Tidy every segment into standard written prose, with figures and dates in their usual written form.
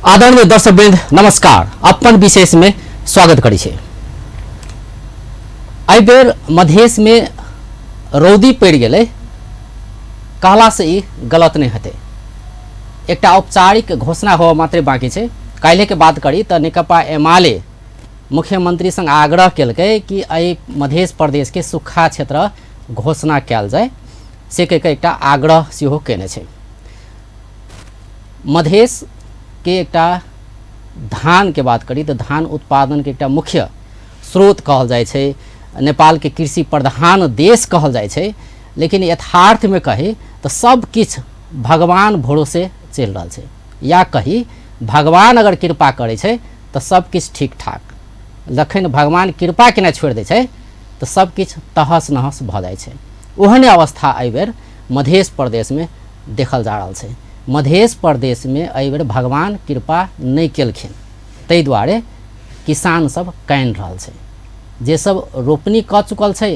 आदरणीय दर्शकवृन्द नमस्कार। अपन विशेष में स्वागत करै छी। एहि बेर मधेश में रौदी पड़ि गेलै कहला से ई गलत नहीं हेतै। एकटा औपचारिक घोषणा होवा मात्रे बाँकी छै। काल्हि के बात करी तऽ नेकपा एमाले मुख्यमंत्री संग आग्रह केलकै कि एहि मधेश प्रदेश के सूखा क्षेत्र घोषणा कयल जाय, से कहि कऽ एकटा आग्रह सेहो केने छै। मधेश के एकटा धान के बात करी तऽ धान उत्पादन के एकटा मुख्य स्रोत कहल जाइ छै, नेपाल के कृषि प्रधान देश कहल जाइ छै, लेकिन यथार्थ में कही तऽ सब किछु भगवान भरोसे चलि रहल छै, या कही भगवान अगर कृपा करै छै तऽ सब किछु ठीक ठाक, जखन भगवान कृपा केनाइ छोड़ि दै छै तऽ सब किछु तहस नहस भऽ जाइ छै। ओहने अवस्था एहिबेर मधेश प्रदेशमे देखल जा रहल छै। मधेश प्रदेशमे एहिबेर भगवान कृपा नहि केलखिन, ताहि दुआरे किसान सब कानि रहल छै। जे सब रोपनी कऽ चुकल छै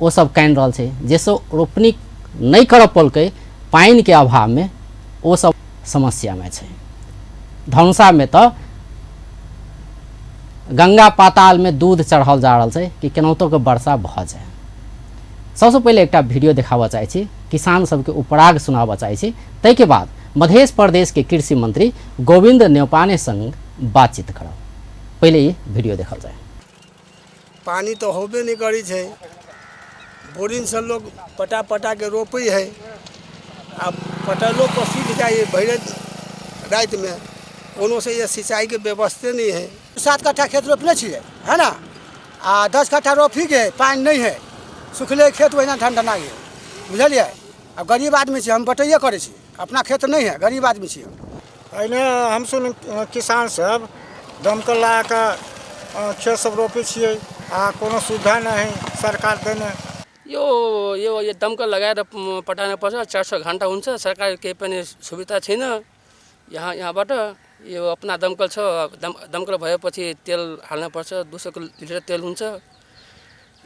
ओ सब कानि रहल छै, जे सब रोपनी नहि करऽ पौलकै पानिके अभावमे ओ सब समस्यामे छै। धनुषामे तऽ गंगा पातालमे दूध चढ़ल जा रहल छै कि केनाहितो के वर्षा भऽ जाय। सबसँ पहिले एकटा वीडियो देखाबऽ चाहै छी, किसान सबके उपराग सुनाबऽ चाहै छी, ताहिके बाद मध्य प्रदेशके कृषि मंत्री गोविंद न्यौपाने संग बातचीत करब। पहिले ई वीडियो देखल जाय। पानी तऽ होबे नहि करै छै, बोरिंगसँ लोक पटा पटाके रोपै हइ, आ पटलो पर सुखि जाइ हइ भरि रातिमे, कोनोसँ जे सिंचाइके व्यवस्थे नहि हइ। 7 कट्ठा खेत रोपने छियै है ना, आ 10 कट्ठा रोपी के पानि नहि है, सुखले खेत ओहिना ठंडना गेल, बुझलियै। आ गरीब आदमी छी हम, बटैये करै छी, अपना खेत नहि है, गरीब आदमी छी हम। एहिमे हमसभ किसान सब दमकल लगा कऽ खेत सब रोपै छियै आ कोनो सुविधा नहि है सरकार देने। यो यो यो दमकल लगाएर पटाउनु पर्छ, 400 घन्टा हुन्छ, सरकार केही पनि सुविधा छैन यहाँ। यहाँबाट यो अपना दमकल छ, दमकल भएपछि तेल हाल्नुपर्छ, 200 लिटर तेल हुन्छ।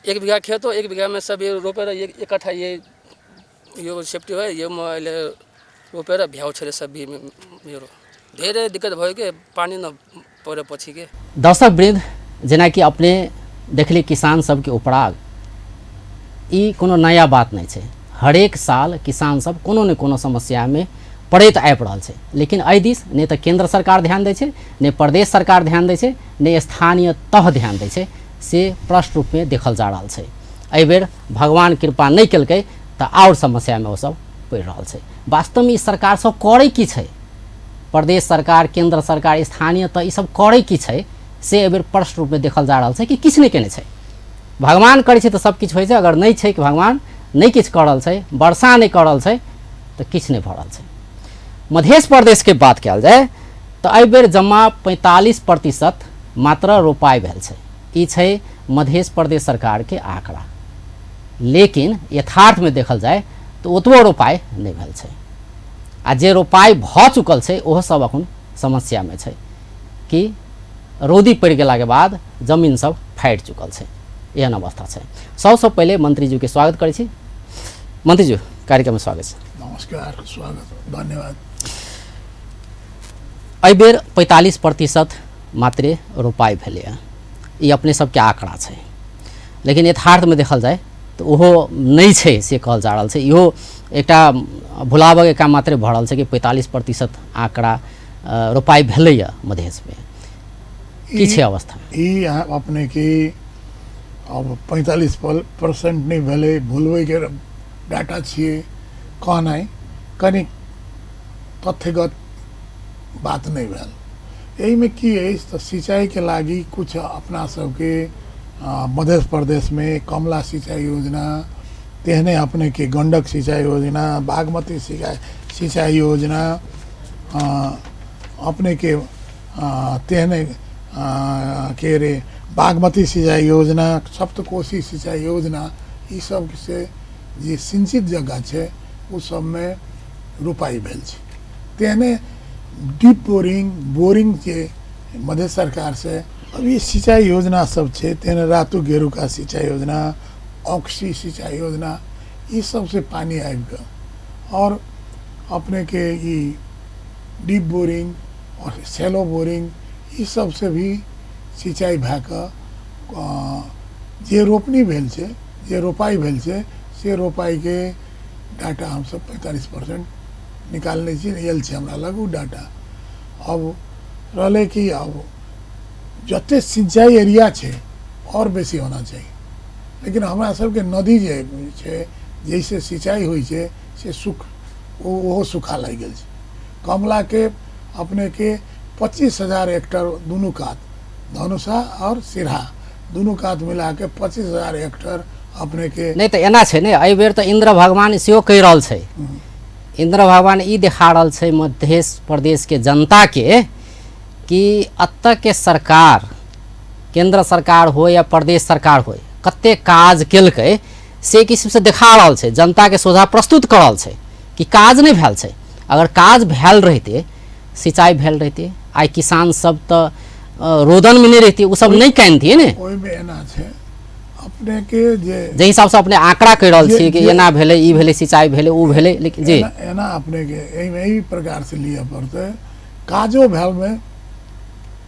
1 बिघा खेत हो, 1 बिघामा सबै रोपेर एक कट्ठा यो सेफ्टी भयो। यो म अहिले रोपेर भ्याउँछ रे सब्जी मेरो। धेरै दिक्कत भयो कि पानी नपरेपछि के। दर्शक वृन्द, जेनाकि अपने देखली किसान सबके उपराग, ई कोनो नया बात नहि छै। हरेक साल किसान सब कोनो ने कोनो समस्यामे पड़ैत आबि रहल छै, लेकिन एहि दिस नहि तऽ केंद्र सरकार ध्यान दै छै, नहि प्रदेश सरकार ध्यान दै छै, नहि स्थानीय तह ध्यान दै छै, से प्रष्ट रूपमे देखल जा रहल छै। एहिबेर भगवान कृपा नहि केलकै तऽ आओर समस्यामे ओ सब पड़ि रहल छै। वास्तवमे ई सरकार सब करै की छै, प्रदेश सरकार, केंद्र सरकार, स्थानीय तह, ई सब करै की छै, से एहिबेर प्रष्ट रूपमे देखल जा रहल छै कि किछु नहि केने छै। भगवान करै छै तऽ सब किछु होइ छै, अगर नहि छै कि भगवान नहि किछु कऽ रहल छै, वर्षा नहि कऽ रहल छै, तऽ किछु नहि भऽ रहल छै। मध्य प्रदेशके बात कयल जाय तऽ एहिबेर जम्मा 45% मात्र रोपाइ भेल छै। ई छै मध्य प्रदेश सरकारके आंकड़ा, लेकिन यथार्थमे देखल जाय तऽ ओतबो रोपाइ नहि भेल छै, आ जे रोपाइ भऽ चुकल छै ओहो सब अखन समस्यामे छै कि रौदी पड़ि गेलाके बाद जमीन सब फाटि चुकल छै, एहन अवस्था छै। सबसँ पहिले मंत्रीजीके स्वागत करै छी। मंत्रीजी, कार्यक्रममे स्वागत छै। नमस्कार, स्वागत, धन्यवाद। एहिबेर 45% मात्रे रोपाइ भेलैए, ई अपने सबके आंकड़ा छै, लेकिन यथार्थमे देखल जाय तऽ ओहो नहि छै से कहल जा रहल छै। इहो एकटा भुलाबऽके काम मात्रे भऽ रहल छै कि 45% आंकड़ा रोपाइ भेलैए मधेशमे। की छै अवस्था? ई अपने के अब 45% नहि भेलै, भुलबैके डाटा छियै कहनाइ कनि तथ्यगत बात नहि भेल। एहिमे की अछि तऽ सिंचाइके लागि किछु अपना सबके मध्य प्रदेशमे कमला सिंचाई योजना, तेहने अपनेके गंडक सिंचाई योजना, बागमती सिंचाई योजना, अपनेके तेहने के अरे बागमती सिंचाई योजना, सप्तकोशी सिंचाई योजना, ई सब से जे सिंचित जगह छै ओ सबमे रोपाइ भेल छै। तेहने डीप बोरिंग, बोरिंग के मध्य सरकार से अब ई सिंचाई योजना सब छै, तेहने रातू गेरुका सिंचाई योजना, ऑक्सी सिंचाई योजना, ई सब से पानि आबि कऽ और अपने के ई डीप बोरिंग आओर सेलो बोरिंग ई सबसँ भी सिंचाइ भए कऽ जे रोपनी भेल छै, जे रोपाइ भेल छै, से रोपाइके डाटा हमसब 45% निकालने छी, आयल छै हमरा लग ओ डाटा। अब रहलै कि अब जते सिंचाइ एरिया छै आओर बेसी होना चाही, लेकिन हमरा सबके नदी जे छै जाहिसँ सिंचाइ होइ छै से ओहो सूखा लागि गेल छै। कमलाके अपनेके 25,000 हेक्टर दुनू कात, धनुषा आओर सिरहा दुनू कात मिलाके 25,000 हेक्टर अपनेके। नहि तऽ एना छै ने, एहि बेर तऽ इन्द्र भगवान सेहो कहि रहल छै, इन्द्र भगवान ई देखा रहल छै मध्य प्रदेशके जनताके कि एतऽके सरकार, केंद्र सरकार हो या प्रदेश सरकार हो, कते काज केलकै से किसिमसँ देखा रहल छै, जनताके सोझा प्रस्तुत कऽ रहल छै कि काज नहि भेल छै। अगर काज भेल रहितै, सिंचाइ भेल रहितै, आइ किसान सब तऽ रोदनमे नहि रहितै, ओ सब नहि कानितियै ने। ओहिमे एना छै अपनेके जे जाहि हिसाबसँ अपने आंकड़ा कहि रहल छियै कि एना भेलै, ई भेलै, सिंचाइ भेलै, ओ भेलै, लेकिन जी एना अपनेके एहिमे एहि प्रकारसँ लिअ पड़तै। काजो भेलमे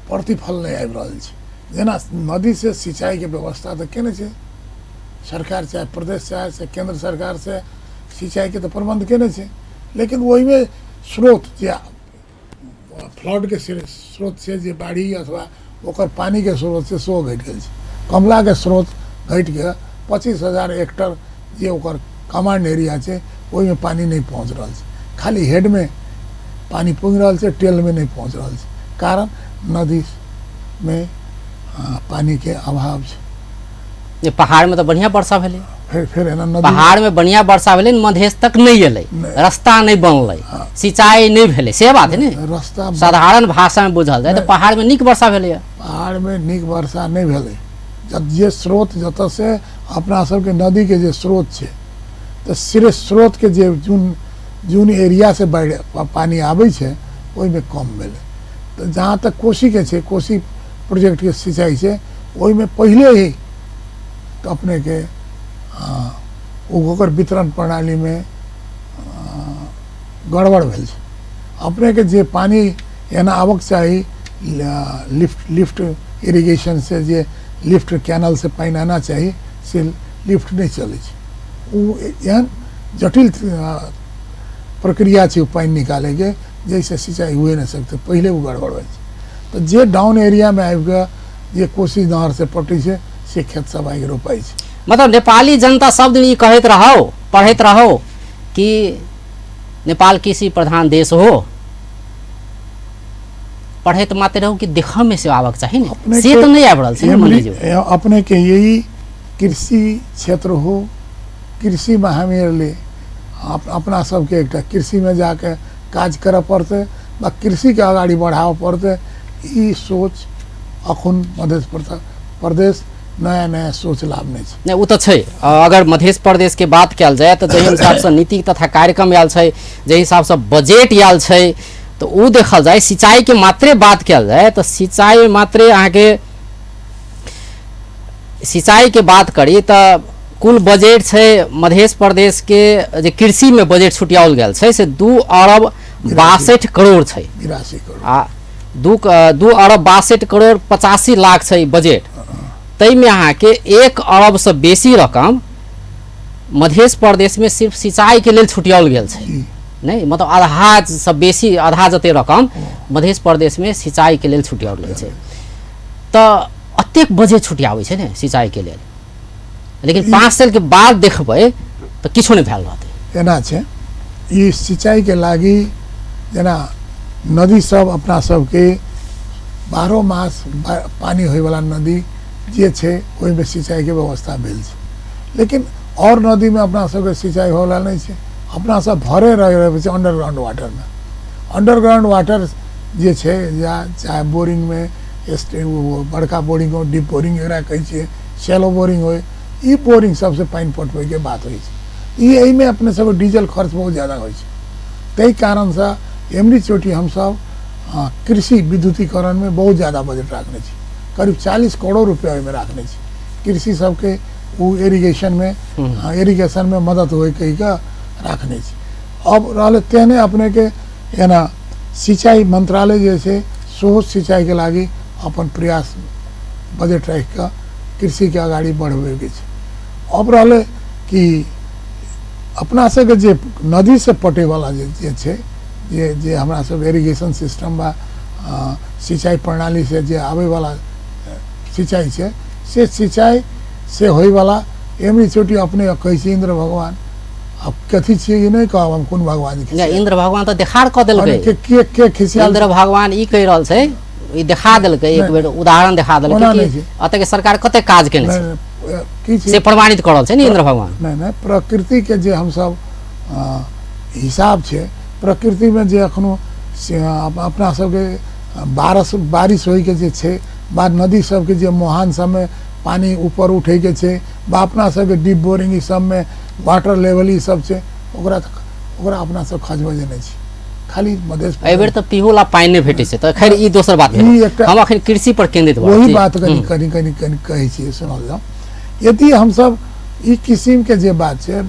प्रतिफल नहि आबि रहल छै। जेना नदीसँ सिंचाइके व्यवस्था तऽ केने छै सरकार, चाहे प्रदेश चाहे से केंद्र सरकार से सिंचाइके तऽ प्रबंध केने छै, लेकिन ओहिमे स्रोत जे फ्लडके स्रोत छै, जे बाढ़ि अथवा ओकर पानिके स्रोत छै, सेहो घटि गेल छै। कमलाके स्रोत घटिके 25,000 हेक्टर जे ओकर कमांड एरिया छै ओहिमे पानि नहि पहुँच रहल छै। खाली हेडमे पानि पुगि रहल छै, टेलमे नहि पहुँच रहल छै। कारण नदीमे पानिके अभाव छै। जे पहाड़मे तऽ बढ़िआँ वर्षा भेलै, फेर एना नदी पहाड़मे बढ़िआँ वर्षा भेलै, मधेश तक नहि एलै, रास्ता नहि बनलै, सिंचाइ नहि भेलै, से बात है ने। रास्ता साधारण भाषामे बुझल जाय तऽ पहाड़मे नीक वर्षा भेलैए, पहाड़मे नीक वर्षा नहि भेलै। जे स्रोत जतऽसँ अपना सबके नदीके जे स्रोत छै, तऽ सिर्फ स्रोतके जे जून एरियासँ बाढ़ि पानि आबै छै ओहिमे कम भेलै। तऽ जहाँ तक कोसीके छै, कोसी प्रोजेक्टके सिंचाइ छै, ओहिमे पहिले ही तऽ अपनेके ओकर वितरण प्रणालीमे गड़बड़ भेल छै। अपनेके जे पानि एना आबक चाही, लिफ्ट इरिगेशन से जे लिफ्ट कैनल से पानि आना चाही, से लिफ्ट नहि चलै छै। ओ एहन जटिल प्रक्रिया छै ओ पानि निकालैके, जाहिसँ सिंचाइ हुए नहि सकतै, पहिले ओ गड़बड़ भेल छै। तऽ जे डाउन एरियामे आबिकऽ जे कोसी नहरसँ पटै छै से खेत सब आगि रोपाइ छै। मतलब नेपाली जनता सब दिन ई कहैत रहो, पढ़ैत रहो कि नेपाल कृषि प्रधान देश हो, पढ़ैत मात्र रहू कि देखऽमे से आबक चाही ने, से तऽ नहि आबि रहल छै ने मन्त्रीजी। अपनेके यही कृषि क्षेत्र हो, कृषिमे हामीहरूले अपना सबके एकटा कृषिमे जाके काज करऽ पड़तै बा कृषिके अगाडि बढ़ाबऽ पड़तै। ई सोच अखन मध्य प्रदेश नया नया सोच लाबने छै। नहि, ओ तऽ छै। अगर मध्य प्रदेशके बात कयल जाय तऽ जाहि हिसाबसँ नीति तथा कार्यक्रम आयल छै, जाहि हिसाबसँ बजट आयल छै, तऽ ओ देखल जाय। सिंचाइके मात्रे बात कयल जाय तऽ सिंचाइ मात्रे अहाँके सिंचाइके बात करी तऽ कुल बजट छै मध्य प्रदेशके जे कृषिमे बजट छुटियाओल गेल छै से 2 अरब 62 करोड़ छै, 82 करोड़। आ 2 अरब 62 करोड़ 85 लाख छै बजट। ताहिमे अहाँके 1 अरबसँ बेसी रकम मध्य प्रदेशमे सिर्फ सिंचाइके लेल छुटियाओल गेल छै। नहि, मतलब आधासँ बेसी, आधा जते रकम मध्य प्रदेशमे सिंचाइके लेल छुटियाओल गेल छै। तऽ एतेक बजट छुटियाबै छै ने सिंचाइके लेल, लेकिन 5 सालके बाद देखबै तऽ किछो नहि भेल रहतै। एना छै ई सिंचाइके लागि जेना नदी सब अपना सबके 12 मास पानि होइवला नदी जे छै ओहिमे सिंचाइके व्यवस्था भेल छै, लेकिन आओर नदीमे अपना सबके सिंचाइ होइवला नहि छै। अपना सब भरे रहि छै अंडरग्राउंड वाटरमे। अंडरग्राउंड वाटर जे छै या चाहे बोरिंगमे बड़का बोरिंग हो, डीप बोरिंग एकरा कहै छियै, सेलो बोरिंग होइ, ई बोरिंग सबसँ पानि पटबैके बात होइ छै। ई एहिमे अपने सबके डीजल खर्च बहुत ज्यादा होइ छै। ताहि कारणसँ एमरी चोटी हमसब कृषि विद्युतीकरणमे बहुत ज्यादा बजट राखने छी, करीब 40 करोड़ रुपया ओहिमे राखने छी। कृषि सबके ओ इरिगेशनमे मदद होइ कहि कऽ राखने छी। अब रहलै तेहने अपनेके एना सिंचाइ मंत्रालय जे छै सेहो सिंचाइके लागि अपन प्रयास बजट राखि कऽ कृषिके अगाडि बढ़बैके छै। अब रहलै कि अपना सबके जे नदीसँ पटैवला जे जे छै, जे जे हमरा सब इरिगेशन सिस्टम बा सिंचाइ प्रणालीसँ जे आबैवला सिंचाइ छै, से सिंचाइ से होइवला एमरीचोटि अपने कहै छी इन्द्र भगवान, आब कथी छियै ई नहि कहब हम कोन भगवान नहि, इन्द्र भगवान तऽ देखार कऽ देलकै। के के के खिसियाल? इन्द्र भगवान ई कहि रहल छै, ई देखा देलकै, एक बेर उदाहरण देखा देलकै कि एतऽ के सरकार कते काज केने छै, की छै से प्रमाणित कऽ रहल छै ने इन्द्र भगवान। नहि नहि, प्रकृतिके जे हमसब हिसाब छै, प्रकृतिमे जे एखनो अपना सबके बारिश होइके जे छै बा नदी सबके जे मोहान सबमे पानी ऊपर उठैके छै बा अपना सबके डीप बोरिंग ई सबमे वाटर लेवल ई सब छै, ओकरा ओकरा अपना सब खजबजे नहि छी। खाली मधेश एहि बेर तऽ पीहो ला पानि नहि भेटै छै, तऽ खैर ई दोसर बात ई एकटा हम अखन कृषि पर केंद्रित भऽ वही बात कनि कनि कनि कनि कहै छियै, सुनल जाउ। यदि हमसब ई किसिमके जे बात छै,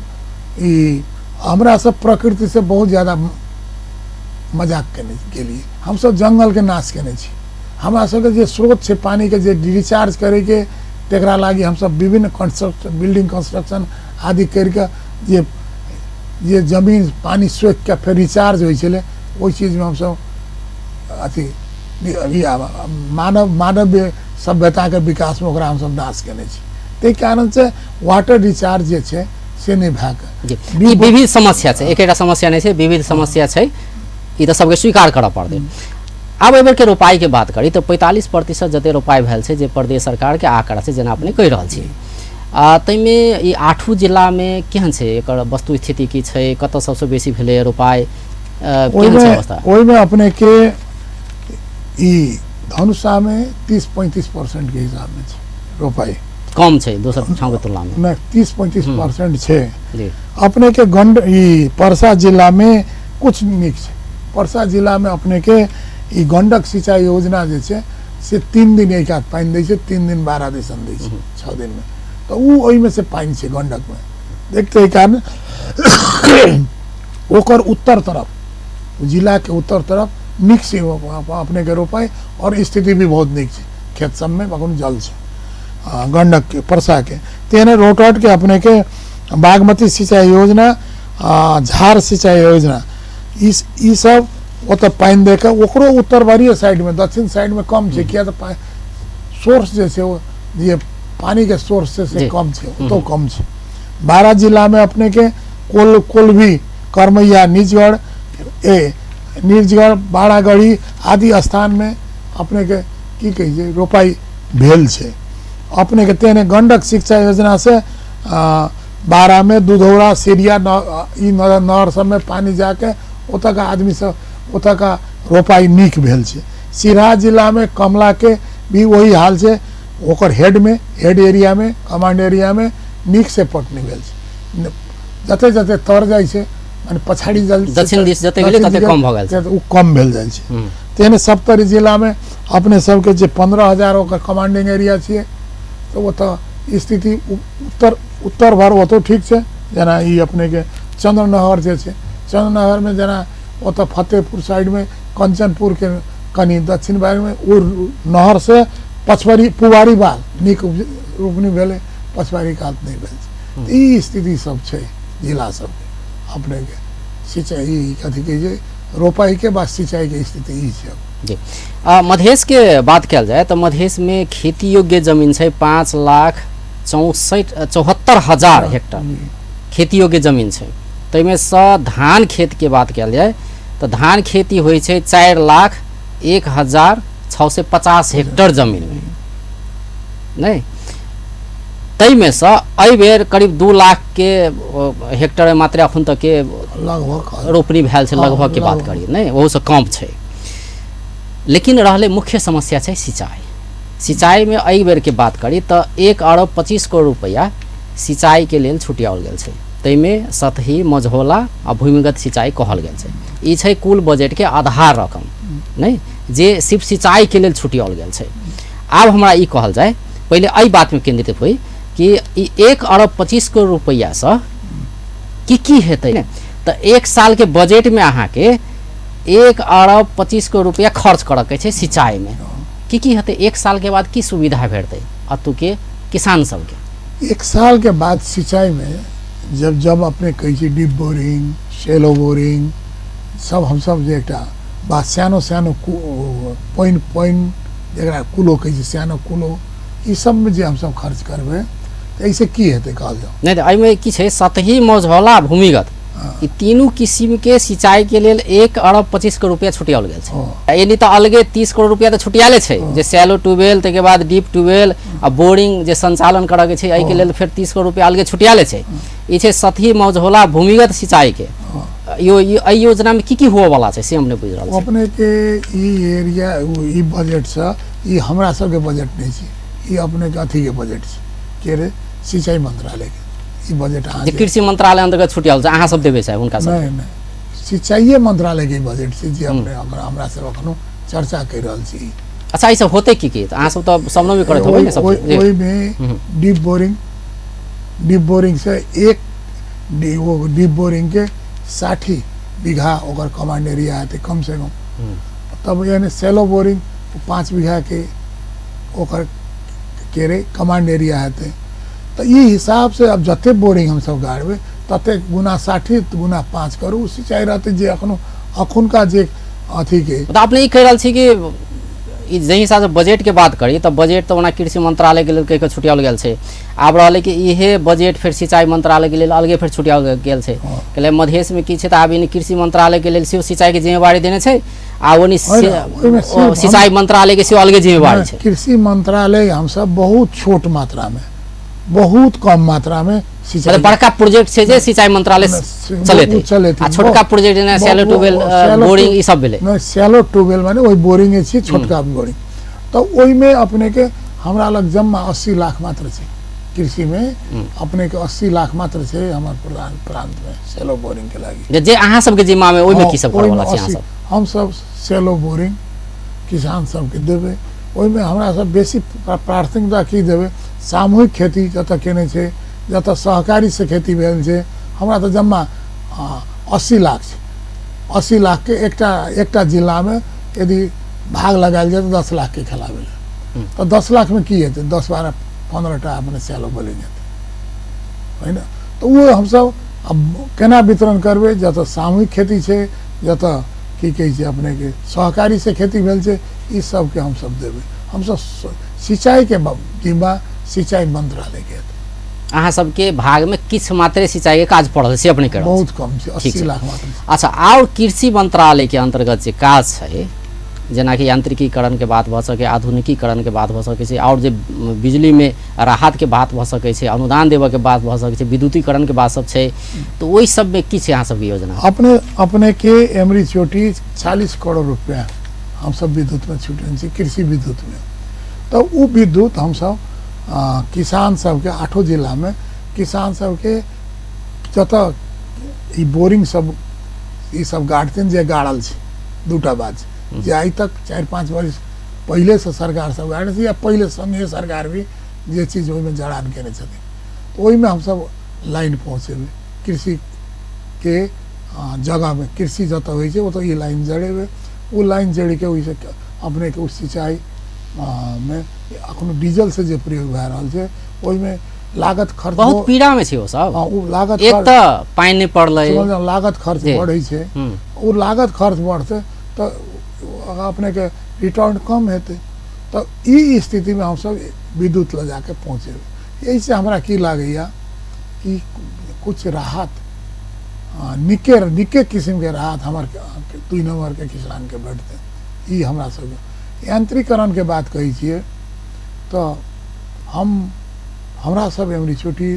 ई हमरा सब प्रकृतिसँ बहुत ज्यादा मजाक केने गेलियै। हमसब जङ्गलके नाश केने छी। हमरा सबके जे स्रोत छै पानिके जे रिचार्ज करैके, तकरा लागि हमसब विभिन्न कंस्ट्रक्शन, बिल्डिंग कंस्ट्रक्शन आदि करिके जे जे जमीन पानि सोखिके फेर रिचार्ज होइ छलै, ओहि चीजमे हमसब अथी मानव मानवीय सभ्यताके विकासमे ओकरा हमसब नाश केने छी। ताहि कारणसँ वाटर रिचार्ज जे छै से नहि भए कऽ ई विविध समस्या छै, एकेटा समस्या नहि छै, विविध समस्या छै, ई तऽ सबके स्वीकार करऽ पड़तै। आब एहि बेरके रोपाइके बात करी तऽ 45% जते रोपाइ भेल छै, जे प्रदेश सरकारके आंकड़ा छै, जेना अपने कहि रहल छी, आ ताहिमे ई आठू जिलामे केहन छै एकर वस्तु स्थिति की छै, कतऽ सबसँ बेसी भेलै रोपाइ, केहन छै अवस्था? ओहिमे अपनेके ई धनुषामे 30-35% के हिसाबमे छै रोपाइ, कम छै दोसर ठामके तुलनामे। नहि, 30-35% छै अपनेके। गंड ई परसा जिलामे कुछ नीक छै। परसा जिलामे अपनेके ई गंडक सिंचाई योजना जे छै से 3 दिन एक हाथ पानि दै छै, 3 दिन 12 दिसन दै छै, 6 दिनमे तऽ ओ ओहिमे से पानि छै गंडकमे देखते एहि कारण ओकर उत्तर तरफ जिलाके उत्तर तरफ नीक से अपनेके रोपाइ और स्थिति भी बहुत नीक छै, खेत सबमे अखन जल छै गंडकके परसाके। तेहने रौतहटके अपनेके बागमती सिंचाई योजना, झार सिंचाई योजना, ई सब ओतऽ पानि दे कऽ ओकरो उत्तरबारिये साइडमे, दक्षिण साइडमे कम छै, किया तऽ सोर्स जे छै ओ जे पानिके सोर्स छै से कम छै, ओतौ कम छै। बारा जिलामे अपनेके कोलभी, करमैया, निजगढ़, निजगढ़, बारागढ़ी आदि स्थानमे अपनेके की कहै छै रोपाइ भेल छै अपनेके। तेहने गंडक शिक्षा योजनासँ बारामे दुधौरा, सीरिया ई नहर सबमे पानि जाके ओतऽका आदमी सब ओतऽका रोपाइ नीक भेल छै। सिरहा जिलामे कमलाके भी वही हाल छै, ओकर हेडमे, हेड एरियामे, कमांड एरियामे नीक से पटनी भेल छै। जते जते तर जाइ छै माने पछाड़ी जल दक्षिण दिस जते गेलै तते कम भऽ गेल छै, ओ कम भेल जाइ छै। तेहने सप्तरी जिलामे अपने सबके जे 15,000 ओकर कमांडिंग एरिया छियै, तऽ ओतऽ स्थिति उत्तर उत्तर भर ओतौ ठीक छै। जेना ई अपनेके चंद्रनहर जे छै, चंद्रनहरमे जेना ओतऽ फतेहपुर साइडमे, कंचनपुरके कनि दक्षिण भागमे ओ नहरसँ पछवारी पुवारी बाल नीक रोपनी भेलै, पछवारी कात नहि भेल छै। ई स्थिति सब छै जिला सबके अपनेके सिंचाई ई कथी कहै छै रोपाइके बाद सिंचाइके स्थिति ई छै जी। मधेशके बात कयल जाय तऽ मधेशमे खेती योग्य जमीन छै 5,74,000 हेक्टर खेती योग्य जमीन छै। ताहिमे सँ धान खेतके बात कयल जाय तऽ धान खेती होइ छै 4,01,650 हेक्टर जमीनमे नहि, ताहिमे सँ एहि बेर करीब 2 लाख के हेक्टर मात्र अखन तक के लगभग रोपनी भेल छै, लगभग के बात करी नहि ओहूसँ कम छै। लेकिन रहलै मुख्य समस्या छै सिंचाई। सिंचाईमे एहि बेरके बात करी तऽ 1 अरब 25 करोड़ रुपैआ सिंचाईके लेल छुटियाओल गेल छै, ताहिमे सतही, मझौला आ भूमिगत सिंचाई कहल गेल छै। ई छै कुल बजटके आधार रकम नहि, जे सिर्फ सिंचाईके लेल छुटियाओल गेल छै। आब हमरा ई कहल जाय, पहिले एहि बातमे केंद्रित होइ कि ई 1 अरब 25 करोड़ रुपैआसँ की की हेतै। तऽ 1 सालके बजटमे अहाँके 1 अरब 25 करोड़ रुपया खर्च करऽ के छै सिंचाई में। की की हेतै 1 साल के बाद, की सुविधा भेटतै अतुके किसान सबके? 1 साल के बाद सिंचाई में जब जब अपने कहै छी डीप बोरिंग, सेलो बोरिंग सब हमसब जे एकटा बा स्यानो स्यानो पानि पानि जकरा कुलो कहै छै, स्यानो कुलो, ई सबमे जे हमसब खर्च करबै तऽ एहिसँ की हेतै कहल जाउ? नहि तऽ एहिमे की छै, सतही, मझौला, भूमिगत, ई तीनू किसिम के सिंचाई के लेल 1 अरब 25 करोड़ रुपया छुटियाओल गेल छै। एनी तऽ अलगे 30 करोड़ रुपया तऽ छुटियाले छै जे सैलो ट्यूबवेल, ताहिके बाद डीप ट्यूबवेल आ बोरिंग जे संचालन करऽ के छै, एहिके लेल फेर 30 करोड़ रुपया अलगे छुटियाले छै। ई छै सतही, मझौला, भूमिगत सिंचाई के। यो एहि योजना में की की हुअ वाला छै से हम नहि बुझि रहल छी। अपने के ई एरिया ई बजट से ई हमरा सबके बजट नहीं छै, ई अपने के अथी के बजट छै के रे सिंचाई मंत्रालय के ई बजट। जे अहाँके कृषि मंत्रालय अंतर्गत छुटियाल छै, अहाँ सब देबै छै हुनका सब? नहि नहि, सिंचाइए मंत्रालय के बजट छै जे अपने हमरा हमरा सब एखनो चर्चा करि रहल छी। अच्छा, ई सब होतै की की? तऽ अहाँ सब तऽ समन्वय करैत होबै ने सब? ओहिमे डीप बोरिंग, डीप बोरिंग से एक ओ डीप बोरिंग के 60 बीघा ओकर कमांड एरिया हेतै कम से कम। तब यानी सेलो बोरिंग 5 बीघा के ओकर के रे कमांड एरिया हेतै। तऽ ई हिसाब से अब जते बोरिंग हमसब गाड़बै तते गुना 60 गुना 5 करू, ओ सिंचाई रहतै जे अखनो अखुनका जे अथी के। तऽ अपने ई कहि रहल छी कि ई जाहि हिसाबसँ बजट के बात करी तऽ बजट तऽ ओना कृषि मंत्रालय के लेल कहि कऽ छुटियाओल गेल छै। आब रहलै कि इहे बजट फेर सिंचाई मंत्रालय के लेल अलगे फेर छुटियाओल गेल छै। कहले मधेशमे की छै तऽ आब ई कृषि मंत्रालय के लेल सेहो सिंचाई के जिम्मेवारी देने छै आ ओनी ओहिमे सिर्फ सिंचाई मंत्रालय के सेहो अलगे जिम्मेवारी छै। कृषि मंत्रालय हमसब बहुत छोट मात्रा में, बहुत कम मात्रा में सिंचाई मतलब बड़का प्रोजेक्ट छै जे सिंचाई मंत्रालय चलेतै ओ चलेतै। आ छोटका प्रोजेक्ट जेना सैलो ट्यूबवेल, बोरिंग, ई सब भेलै। नहि, सैलो ट्यूबवेल माने ओहि बोरिंगे छी, छोटका बोरिंग। तऽ ओहिमे अपने के हमरा लग जम्मा 80 लाख मात्र छै। कृषिमे अपने के 80 लाख मात्र छै हमर प्रधान प्रांत में सेलो बोरिंग के लागी। जे जे अहाँ सबके जिम्मा में ओहिमे की सब करऽ ओहिमे वाला छी अहाँ 80 सब? हमसब सेलो बोरिंग किसान सबके देबै। ओहिमे हमरा सब बेसी प्राथमिकता की देबै, सामूहिक खेती जतऽ केने छै, जतऽ सहकारी से खेती भेल छै। हमरा तऽ जम्मा 80 लाख छै। 80 लाख के एकटा एकटा जिलामे यदि भाग लगायल जाय तऽ 10 लाख के खेलाबै लए, तऽ 10 लाख में की हेतै? 10, 12, 15 टा अपने सैलो बोरिंग हेतै, होइन? तऽ ओ हमसब अब केना वितरण करबै? जतऽ सामूहिक खेती छै, जतऽ की कहै छै अपनेके सहकारी से खेती भेल छै, ई सबके हमसब देबै। हमसब सिंचाईके जिम्मा सिंचाई मंत्रालयके हेतै। अहाँ सबके भागमे किछु मात्रे सिंचाई के काज पड़ल से अपने कहि रहल छी। बहुत कम छै, 80 छै। लाख मात्र छै। अच्छा, आओर कृषि मंत्रालय के अंतर्गत जे काज छै, जेनाकि यांत्रिकीकरण के बात भऽ सकै, आधुनिकीकरण के बात भऽ सकै छै, आओर जे बिजलीमे राहत के बात भऽ सकै छै, अनुदान देबऽ के बात भऽ सकै छै, विद्युतीकरण के बात सब छै, तऽ ओहि सबमे की छै अहाँ सबके योजना? अपने अपने के एमरी चोटी 40 करोड़ रुपया हमसब विद्युत में छुटने छी, कृषि विद्युत में। तऽ ओ विद्युत हमसब किसान सबके आठो जिलामे किसान सबके जतऽ ई बोरिंग सब ई सब गाड़थिन, जे गाड़ल छै, दूटा बात छै जे आइ तक 4-5 वर्ष पहिलेसँ सरकार सब गाड़ने छै या पहिले संघीय सरकार भी जे चीज ओहिमे जड़ान केने छथिन, तऽ ओहिमे हमसब लाइन पहुँचेबै। कृषिके जगहमे कृषि जतऽ होइ छै ओतऽ ई लाइन जड़ेबै। ओ लाइन जड़िके ओहिसँ अपनेके ओ सिंचाई मे अखनो डीजल से जे प्रयोग भए रहल छै ओहिमे लागत खर्च बहुत पीड़ा में छै ओ सब। हँ, ओ लागत एक खर्च तऽ पानि नहि पड़लै। समझलहुँ, लागत खर्च बढ़ै छै। ओ लागत खर्च बढ़तै तऽ अपनेके रिटर्न कम हेतै। तऽ ई स्थितिमे हमसब विद्युत लऽ जाके पहुँचेबै। एहिसँ हमरा की लागैया कि कुछ राहत, निके निके किसिमके राहत हमर 2 नम्बरके किसानके भेटतै। ई हमरा सबके यांत्रिकरणके बात कहै छियै तऽ हम हमरा सब एमरी चोटी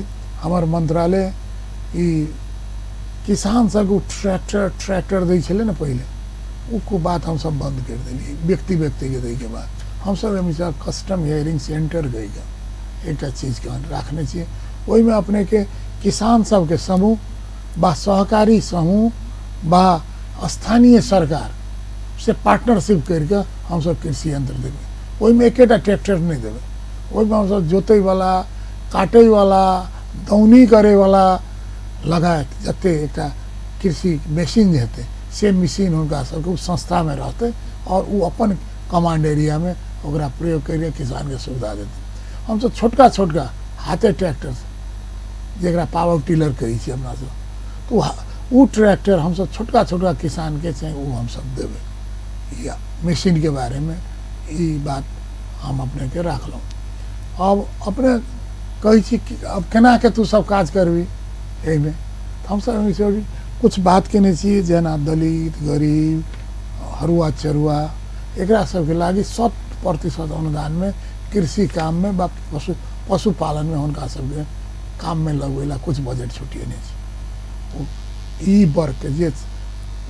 हमर मंत्रालय ई किसान सबके ट्रैक्टर ट्रैक्टर दै छलै ने पहिले, ओ को बात हमसब बंद करि देलियै। व्यक्ति व्यक्तिके दैके बाद हमसब एहिमे कस्टम हियरिंग सेंटर कहिके एकटा चीजके राखने छियै। ओहिमे अपनेके किसान सबके समूह बा सहकारी समूह बा स्थानीय सरकार से पार्टनरशिप करिके हमसब कृषि यंत्र देबै। ओहिमे एकेटा ट्रैक्टर नहि देबै, ओहिमे हमसब जोतैवला, काटैवला, दौनी करैवला लगायत जते एकटा कृषि मशीन जे हेतै से मशीन हुनका सबके ओ संस्थामे रहतै आओर ओ अपन कमांड एरियामे ओकरा प्रयोग करिके किसानके सुविधा देतै। हमसब छोटका छोटका हाथे ट्रैक्टर जकरा पावर टिलर कहै छियै अपना सब, तऽ ओ ट्रैक्टर हमसब छोटका छोटका किसानके छै ओ हमसब देबै। या मशीनके बारेमे ई बात हम अपनेके राखलहुँ। अब अपने कहै छी कि अब केनाके तू सब काज करबी एहिमे, तऽ हमसब एहिमे किछु बात केने छी जेना दलित गरीब हरुआ चरुआ एकरा सबके लागि 100% अनुदानमे कृषि काममे बा पशुपालनमे हुनका सबके काममे लगबै ला कुछ बजट छुटिएने छै। ई वर्गके जे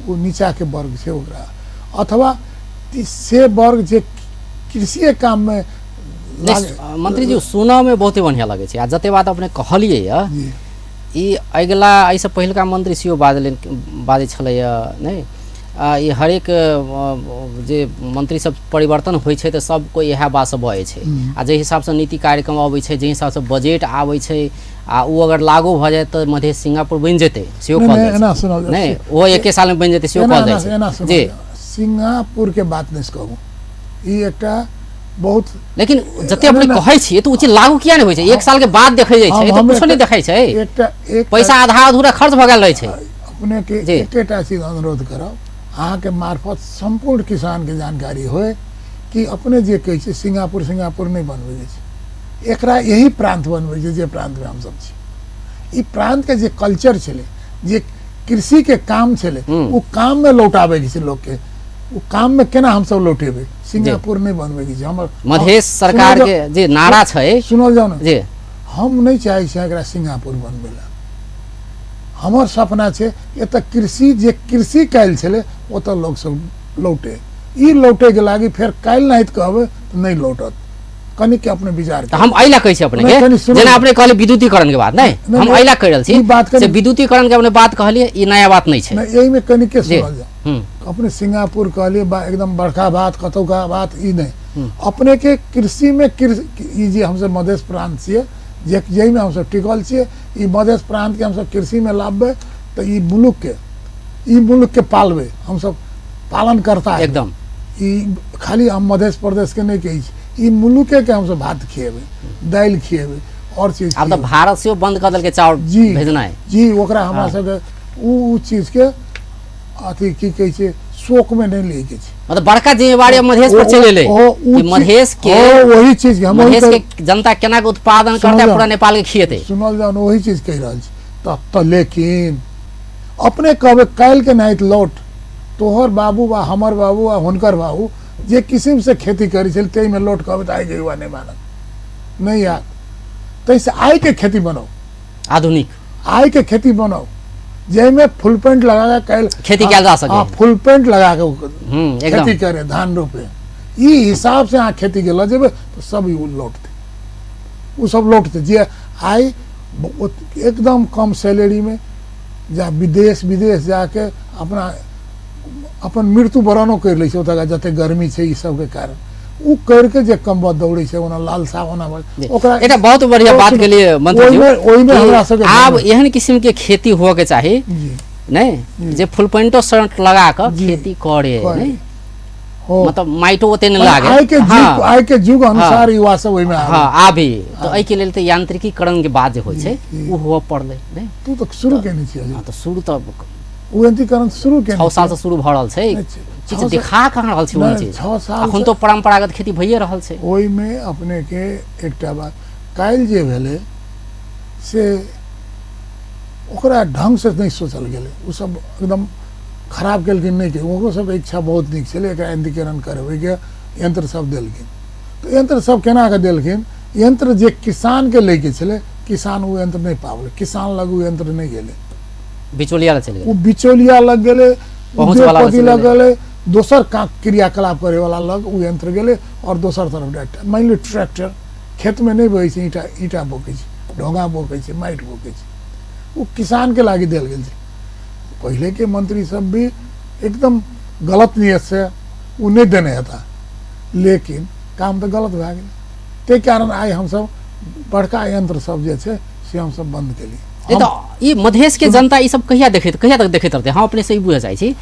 ओ नीचाके वर्ग छै ओकरा, अथवा से वर्ग जे कृषिए काममे। मंत्री जी सुनऽमे बहुते बढ़िआँ लगै छै आ जते बात अपने कहलियै यऽ ई अगिला एहिसँ पहिलका मंत्री सेहो बाजै छलैए नहि, ई हरेक जे मंत्री सब परिवर्तन होइ छै तऽ सब कोइ इएह बात सब बजै छै आ जाहि हिसाबसँ नीति कार्यक्रम अबै छै, जाहि हिसाबसँ बजट आबै छै आ ओ अगर लागू भऽ जाय तऽ मधेश सिंगापुर बनि जेतै सेहो कहल जाइ छै। नहि ओ एके सालमे बनि जेतै सेहो कहल जाइ छै। जी सिंगापुरके बात नहि कहू, ई एकटा बहुत, लेकिन जते अपने कहै छियै तऽ ओ चीज लागू किया नहि होइ छै? एक साल के बाद देखै जाइ छै तऽ कुछो नहि देखै छै, एकटा पैसा आधा अधूरा खर्च भऽ गेल रहै छै। अपने के एकेटा चीज अनुरोध करब अहाँके मार्फत सम्पूर्ण किसानके जानकारी होय कि अपने जे कहै छियै सिंगापुर सिंगापुर नहि बनबै छै, एकरा यही प्रान्त बनबै छै जे प्रान्तमे हमसब छी। ई प्रान्तके जे कल्चर छलै, जे कृषिके काम छलै, ओ काममे लौटाबैके छै लोकके। ओ काममे केना हमसब लौटेबै? सिंगापुर नहि बनबैके छै हमर मधेश सरकार के जे नारा छै। सुनल जाउ ने जी, हम नहि चाहै छियै एकरा सिंगापुर बनबै ला। हमर सपना छै एतऽ कृषि जे कृषि कयल छलै ओतऽ लोक सब लौटे। ई लौटेके लागि फेर काल्हि नाहित कहबै तऽ नहि लौटत। कनिक अपने विचार तऽ हम एहि ला कहै छी अपने के, जेना अपने कहलियै विद्युतीकरण के बात, नहि हम एहि ला कहि रहल छी बात से विद्युतीकरण के अपने बात कहलियै, ई नया बात नहि छै। एहिमे कनिके सुनल जाउ। अपने सिंगापुर कहलियै एकदम बड़का बात कतौका बात ई नहि। अपने के कृषिमे ई जे हमसब मधेश प्रान्त छियै जे जाहिमे हमसब टिकल छियै, ई मधेश प्रान्तके हमसब कृषिमे लाबबै तऽ ई मुलुकके पालबै हमसब, पालन करता एकदम। ई खाली हम मधेश प्रदेशके नहि कहै छी, ई मुलुकेके हमसब भात खिएबै, दालि खिएबै आओर चीज। आब तऽ भारत सेहो बन्द कऽ देलकै चाउर जी भेजनाइ। जी, ओकरा हमरा सबके ओ चीजके अथी की कहै छै शोकमे नहि लैके छै। मतलब बड़का जिम्मेवारी मधेश पर चलि एलै कि मधेश के वही चीज के मधेश के जनता केना के उत्पादन करतै पूरा नेपाल के खिएतै। सुनल जाउ ने, वही चीज कहि रहल छी। तऽ लेकिन अपने कहबै काल्हि के नाहित लौट, तोहर बाबू बा हमर बाबू आ हुनकर बाबू जे किसिम से खेती करै छलै ताहिमे लौट कहबै तऽ आइके युवा नहि मानत, नहि आयत। ताहिसँ आइके खेती बनाउ, आधुनिक आइके खेती बनाउ जाहिमे फुल पेंट लगा के काल्हि खेती कयल जा सके। हाँ, फुल पेंट लगा के खेती करे, धान रोपे, ई हिसाब से अहाँ खेती के लऽ जेबै तऽ सब लौटतै, ओ सब लौटतै। जे आइ एकदम कम सैलरीमे जा विदेश विदेश जाके अपना अपन मृत्यु वरणो करि लै छै ओतऽ जते गर्मी छै ई सबके कारण ओ करिके जे कमबत दौड़ै छै ओना लालसा ओना ओकरा। एकटा बहुत बढ़िया बात के लिए मंत्री जी, ओहिमे हमरा सबके आब एहन किसिम के खेती हुअ के चाही नहीं जे फुल पेंटो शर्ट लगा कऽ खेती करे, नहीं मतलब माइटो ओते नहि लागे। आइ के युग अनुसार युवा सब ओहिमे हाँ आबे, तऽ एहिके लेल तऽ यांत्रिकीकरण के बात जे होइ छै ओ हुअ पड़लै। नहीं तू तऽ शुरू केने छियै। हाँ तऽ शुरू तऽ ओ यंत्रीकरण शुरू केने 6 साल से शुरू भऽ रहल छै, किछु देखा कहाँ रहल छै ओ चीज। 6 साल अखन तो परंपरागत खेती भइए रहल छै। ओहिमे अपने के एकटा बात काल्हि जे भेलै से ओकरा ढंग से नहि सोचल गेलै, ओ सब एकदम खराब केलखिन। नहि के ओकरो सबके इच्छा बहुत नीक छलै एकरा यंत्रीकरण करबैके, यंत्र सब देलखिन। तऽ यंत्र सब केना कऽ देलखिन, यंत्र जे किसानके लैके छलै किसान ओ यंत्र नहि पाबलै, किसान लग ओ यंत्र नहि गेलै, बिचौलिया लग चलि गेलै, ओ बिचौलिया लग गेलै, उद्योगपति लग गेलै, दोसर क्रियाकलाप करे वाला लग ओ यंत्र गेलै। और दोसर तरफ ट्रैक्टर, मानि लियौ ट्रैक्टर खेतमे नहि बहै छै, ईंटा ईंटा बोकै छै, ढोंगा बोकै छै, माटि बोकै छै, ओ किसानके लागि देल गेल छै। पहिलेके मंत्री सब भी एकदम गलत नियत से ओ नहि देने हेता, लेकिन काम तऽ गलत भए गेलै। ताहि कारण आइ हमसब बड़का यंत्र सब जे छै से हमसब बन्द केलियै। नहि तऽ ई मधेशके जनता ई सब कहिया देखैत, कहिया तक देखैत रहतै? हम अपने से ई बुझऽ चाहै छी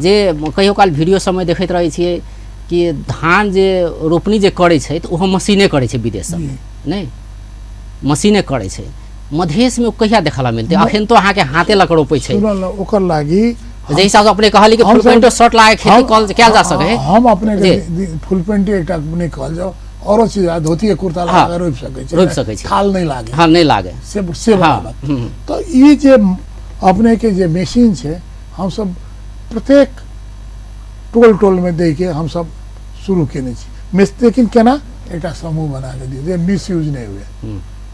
जे कहियो काल वीडियो सबमे देखैत रहै छियै कि धान जे रोपनी जे करै छै तऽ ओहो मशीने करै छै विदेश सबमे, नहि मशीने करै छै। मधेशमे ओ कहिया देखला मिलतै? अखन तो अहाँके हाथे लऽ कऽ रोपै छै। सुनल ने, ओकर लागी जे हिसाब से अपने कहली कि फुल पैंटो शर्ट लगा के खेती कयल जा सकै है। हम अपने के फुल पैंट एकटा नहि कहल जाओ, औरो चीज आ धोती कुर्ता लगा के रोपि सकै छै, रोपि सकै छै, थाल नहि लागे। हाँ, नहि लागे। से बात। तऽ ई जे अपने के जे मशीन छै, हमसब प्रत्येक टोल टोल में दै के हमसब शुरू केने छी। लेकिन केना एकटा समूह बना के दियौ जे मिसयूज नहि हुए,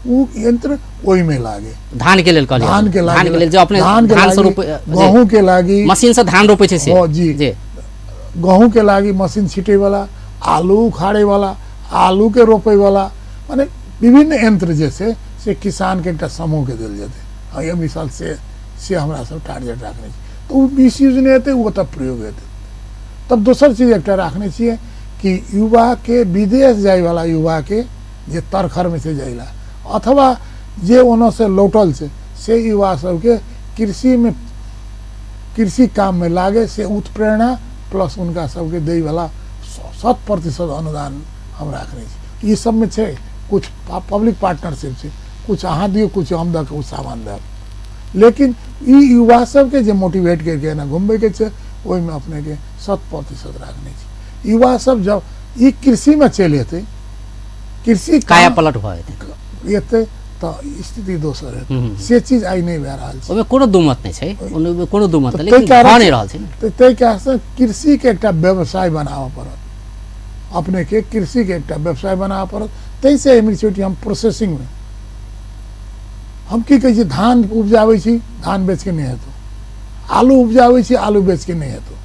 ओ यंत्र ओहिमे लागे। धान के लेल कहलियै, धान के लागे, धान के लेल जो अपने धान के धान से लागी, रोपे, जे गहूँ के लागी, मशीन से धान रोपे छै से। हाँ, जी। जी। गहूँ के लागी मशीन छीटे वाला, आलू उखाड़े वाला, आलू के रोपे वाला, माने विभिन्न यंत्र जे छै से किसान के एकटा समूह के देल जेतै। हाँ, ये मिसाल से हमरा सब टारगेट राखने छी, तऽ ओ मिसयूज नहि हेतै, ओ ओतऽ प्रयोग हेतै। तब दोसर चीज एकटा राखने छियै कि युवा के, विदेश जाय वाला युवा के जे तरखर में से जाइला अथवा जे ओना से लौटल छै, से युवा सबके कृषि में, कृषि काम में लागे, से उत्प्रेरणा प्लस उनका सबके दै वाला 100% अनुदान हम राखने छी। ई सब में छै कुछ पब्लिक पार्टनरशिप छै, कुछ अहाँ दियौ, कुछ हम दऽ के सामान देब, लेकिन ई युवा सबके जे मोटिवेट करके एना घुमबै के छै, ओहिमे अपने के 100% राखने छी। युवा सब जब ई कृषि में चलि एतै, कृषि काया पलट भऽ जेतै, एतै तऽ स्थिति दोसर हेतै। से चीज आइ नहि भए रहल छै। ओहिमे कोनो दू मत नहि छै, ओहिमे कोनो दू मत तऽ नहि, लेकिन ताहि कारण भऽ नहि रहल छै ने। तऽ ताहि कारणसँ कृषिके एकटा व्यवसाय बनाबऽ पड़त, अपनेके कृषिके एकटा व्यवसाय बनाबऽ पड़त। ताहिसँ एहिमे छोटी हम प्रोसेसिंगमे हम की कहै छी, धान उपजाबै छी, धान बेचके नहि हेतौ, आलू उपजाबै छी, आलू बेचके नहि हेतौ,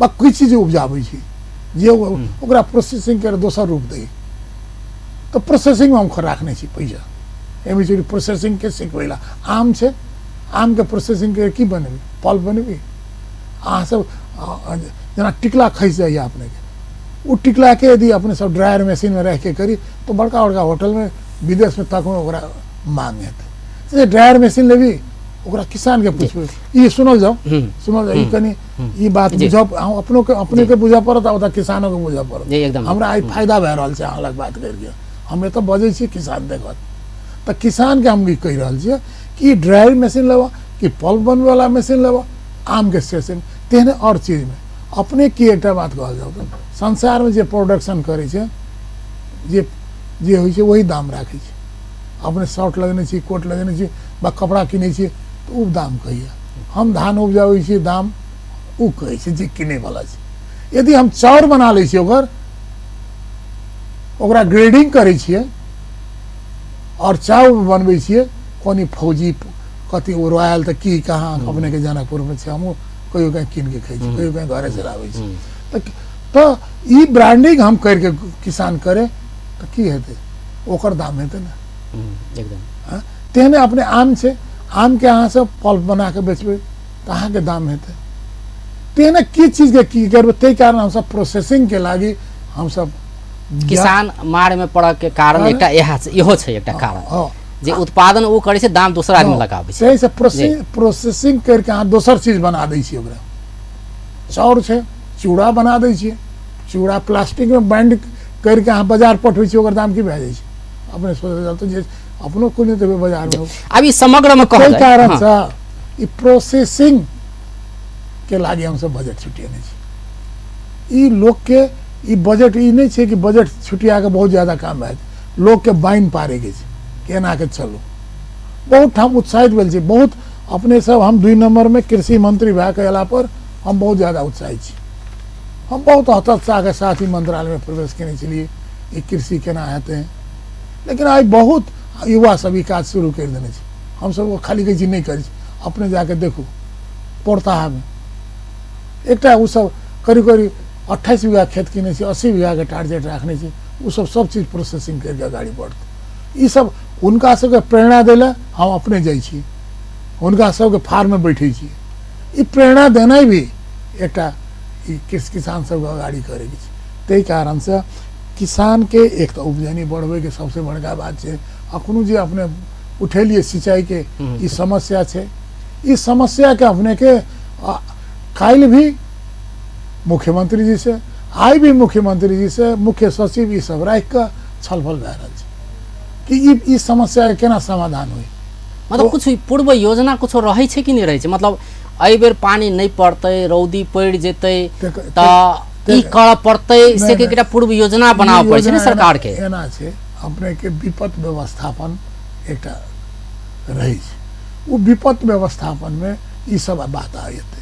बा किछु चीज उपजाबै छी जे ओकरा प्रोसेसिंग कर दोसर रूप दै, तऽ प्रोसेसिंगमे हम राखने छी पैसा। एहिमे छै प्रोसेसिंगके सिखबै ला, आम छै, आमके प्रोसेसिंग के की बनेबै, पल्प बनेबै। अहाँ सब जेना टिकला खसि जाइए अपनेके, ओ टिकलाके यदि अपने सब ड्रायर मशीनमे राखिके करी तऽ बड़का बड़का होटलमे विदेशमे तकमे ओकरा मांग हेतै। से ड्रायर मशीन लेबी, ओकरा किसानके पुछबै। ई सुनल जाउ, सुनल जाउ, ई कनि ई बात बुझब, अहूँ अपनो के, अपने के बुझऽ पड़त आ ओतऽ किसानो के बुझऽ पड़त। जी, एकदम। हमरा आइ फायदा भए रहल छै अहाँ लग बात करिके, हम एतऽ बजै छी किसान देखत, तऽ किसानके हम ई कहि रहल छियै कि ड्रायर मशीन लेबऽ कि पल्प बनबैवला मशीन लेबऽ, आमके सेशन तेहने आओर चीजमे अपने की एकटा बात कहल जाउ तऽ संसारमे जे प्रोडक्शन करै छै, जे होइ छै वही दाम राखै छै। अपने शर्ट लगेने छी, कोट लगेने छी बा कपड़ा किनै छी तऽ ओ दाम कहैए, हम धान उपजाबै छी दाम ओ कहै छै जे किनैवला छै। यदि हम चाउर बना लै छियै, ओकरा ग्रेडिंग करै छियै आओर चाउर बनबै छियै, कोनी फौजी कथी ओ रॉयल तऽ की कहाँ अपनेके जनकपुरमे छै, हमहूँ कहियो कहीं कीन के खाइ छी, कहियो कहीं घरे से लाबै छी। तऽ ई ब्रांडिंग हम करिके किसान करे तऽ की हेतै, ओकर दाम हेतै ने। एकदम। हाँ? तेहने अपने आम छै, आमके अहाँ सब पल्प बना के बेचबै तऽ अहाँके दाम हेतै। तेहने की चीजके की करबै, ताहि कारण हमसब प्रोसेसिंगके लागी हमसब किसान मारमे पड़ऽ के कारण एकटा इहो छै एकटा कारण। हाँ। जे उत्पादन ओ करै छै, दाम दोसर आदमी लगाबै छै। ताहिसँ प्रोसेसिंग करके अहाँ दोसर चीज बना दै छियै। ओकरा चाउर छै, चूड़ा बना दै छियै, चूड़ा प्लास्टिकमे बाइंड करके अहाँ बाजार पठबै छियै, ओकर दाम की भए जाइ छै अपने सोचल जाउ तऽ जे अपनो कोनो देबै बाजारमे। आब ई समग्रमे कहल ताहि जाय, कारणसँ ई प्रोसेसिंग के लागी हमसब बजट छुटिएने छी। ई लोकके ई बजट ई नहि छै कि बजट छुटियाके बहुत ज्यादा काम भए जायत, लोकके बान्हि पारैके छै केना के चलू। बहुत ठाम उत्साहित भेल छै, बहुत अपने सब। हम 2 नम्बरमे कृषि मंत्री भए के अयला पर हम बहुत ज्यादा उत्साहित छी। हम बहुत हतोत्साहके साथ ही मंत्रालयमे प्रवेश केने छलियै, ई कृषि केना हेतै। लेकिन आइ बहुत युवा सब ई काज शुरू करि देने छै। हमसब ओ खाली कहै छी नहि करै छी, अपने जाके देखू पोरताहामे एकटा ओ सब करीब करीब 28 बीघा खेत किनै छै, 80 बीघाके टारगेट राखने छै। ओ सब सब चीज प्रोसेसिंग करिके अगाडि बढ़तै। ई सब हुनका सबके प्रेरणा दै लए हम अपने जाइ छी, हुनका सबके फार्ममे बैठै छी। ई प्रेरणा देनाइ भी एकटा ई किसान सबके अगाडि करैके छै। ताहि कारणसँ किसानके एक तऽ उपजनी बढ़बैके सबसँ बड़का बात छै। अखनो जे अपने उठेलियै सिंचाईके ई समस्या छै। ई समस्याके अपनेके काल्हि भी मुख्यमंत्री जी से, आइ भी मुख्यमंत्री जी से मुख्य सचिव ई सब राखि कऽ छलफल भए रहल छै कि ई समस्याके केना समाधान होइ। मतलब कुछ पूर्व योजना कुछो रहै छै कि नहि रहै छै? मतलब एहि बेर पानि नहि पड़तै, रौदी पड़ि जेतै तऽ ई करऽ पड़तै, से के एकटा पूर्व योजना बनाबऽ पड़ै छै ने सरकार के? एना छै अपने के विपत व्यवस्थापन एकटा रहै छै, ओ विपत व्यवस्थापनमे ई सब बात आयतै,